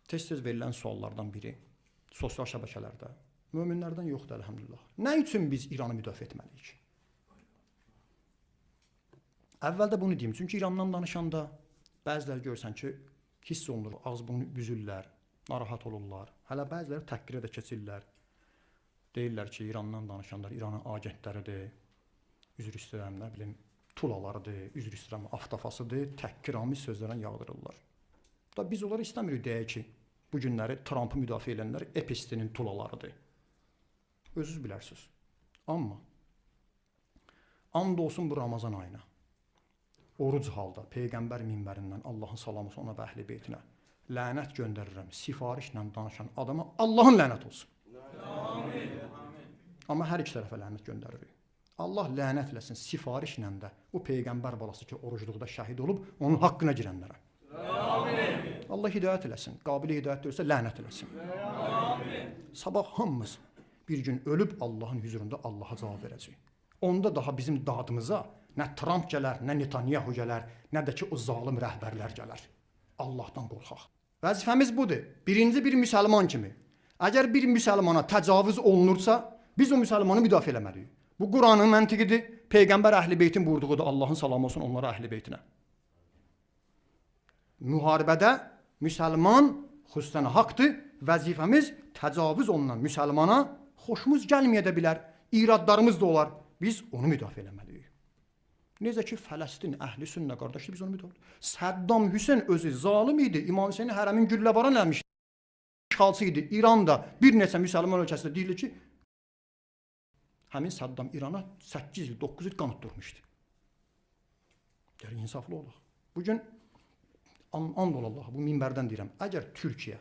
Tez-tez verilən suallardan biri sosial şəbəkələrdə möminlərdən yoxdur əlhəmdülillah. Nə üçün biz İranı müdafiə etməliyik? Əvvəldə bunu deyim, çünki İrandan danışanda bəziləri görsən ki, hiss olunur, ağız burnu büzürlər, narahat olurlar. Hələ bəziləri təhqirə də keçirlər. Deyirlər ki, İrandan danışanlar İranın agentləridir. Üzr istəyirəm, nə bilim, tulalarıdır, üzr istəyirəm, aftafasıdır, təhqiramiz sözlərlə yağdırırlar. Da biz onları istəmirik deyək ki, bu günləri Trampı müdafiə edənlər Epsteinin tulalarıdır. Özünüz bilərsiniz. Amma and olsun bu Ramazan ayına. Oruc halda peyğəmbər minbərindən Allahın salamı olsun ona və əhli beytinə lənət göndərirəm. Sifarişlə danışan adama Allahın lənət olsun. Amin. Amma hər iki tərəfə lənət göndəririk. Allah lənət eləsin sifarişlə də o peyğəmbər balası ki, orucluqda şəhid olub, onun haqqına girənlərə. Amin. Allah hidayət eləsin. Qabil hidayət deyilsə lənət eləsin. Amin. Sabah hamımız bir gün ölüb Allahın huzurunda Allaha cavab verəcəyik. Onda daha bizim dadımıza nə Tramp gələr, nə Netanyahu gələr, nə də ki o zalım rəhbərlər gələr. Allahdan qorxaq. Vəzifəmiz budur. Birinci bir müsəlman kimi. Əgər bir müsəlmana təcavüz olunursa, biz o müsəlmanı müdafiə eləməliyik. Bu Quranın məntiqidir. Peyğəmbər əhli beytin buyurduğudur. Allahın salamı olsun onlara, əhli beytinə. Müharibədə müsəlman xüsusən haqdır. Vəzifəmiz təcavüz olunan müsəlmana xoşumuz gəlməyə də bilər, iradlarımız da olar. Biz onu müdafiə eləməliyik. Necə ki Fələstin əhli sünnə qardaşdır, biz onu müdafiə edirik. Səddam Hüseyn özü zalım idi. İmam Hüseyni hərəmin gülləbaran eləmişdi. İşğalçı idi. İran da bir neçə müsəlman ölkəsində deyilir ki, həmin Səddam İrana 8 il, 9 il qan utdurmuşdu. Gərək insaflı olaq. Bu gün and ol Allah, bu minbərdən deyirəm. Əgər Türkiyə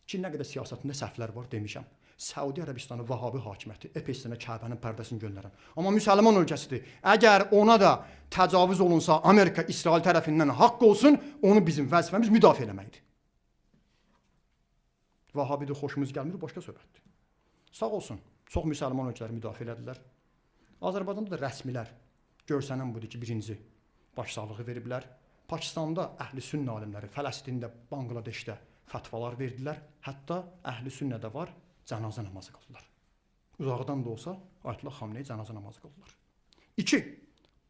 ki, nə qədər siyasətində səhvlər var demişəm. Səudi Ərəbistanı Vahabi hakimiyyəti Epsteinə Kəbənin pərdəsini göndərən. Amma müsəlman ölkəsidir. Əgər ona da təcavüz olunsa, Amerika, İsrail tərəfindən haqq olsun, onu bizim vəzifəmiz müdafiə eləməkdir. Vahabidir, xoşumuz gəlmir, başqa söhbətdir. Sağ olsun, çox müsəlman ölkələri müdafiə elədilər. Azərbaycanda da rəsmilər görsənən budur ki, birinci başsağlığı veriblər. Pakistanda əhli sünnə alimləri, Fələstində, Bangladeşdə fətvalar verdilər. Hətta əhli sünnədə var, cənazə namazı qıldılar. Uzaqdan da olsa Ayətullah Xamneyi cənazə namazı qıldılar. 2.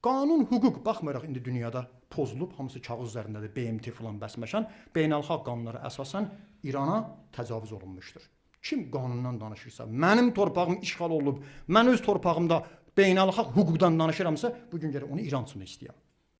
Qanun, hüquq baxmayaraq indi dünyada pozulub, hamısı kağız üzərindədir, BMT filan bəsməşən, beynəlxalq qanunlara əsasən İrana təcavüz olunmuşdur. Kim qanundan danışırsa, mənim torpağım işğal olunub, mən öz torpağımda beynəlxalq hüquqdan danışıramsa, bu gün gərək onu İran üçün də istəyəm.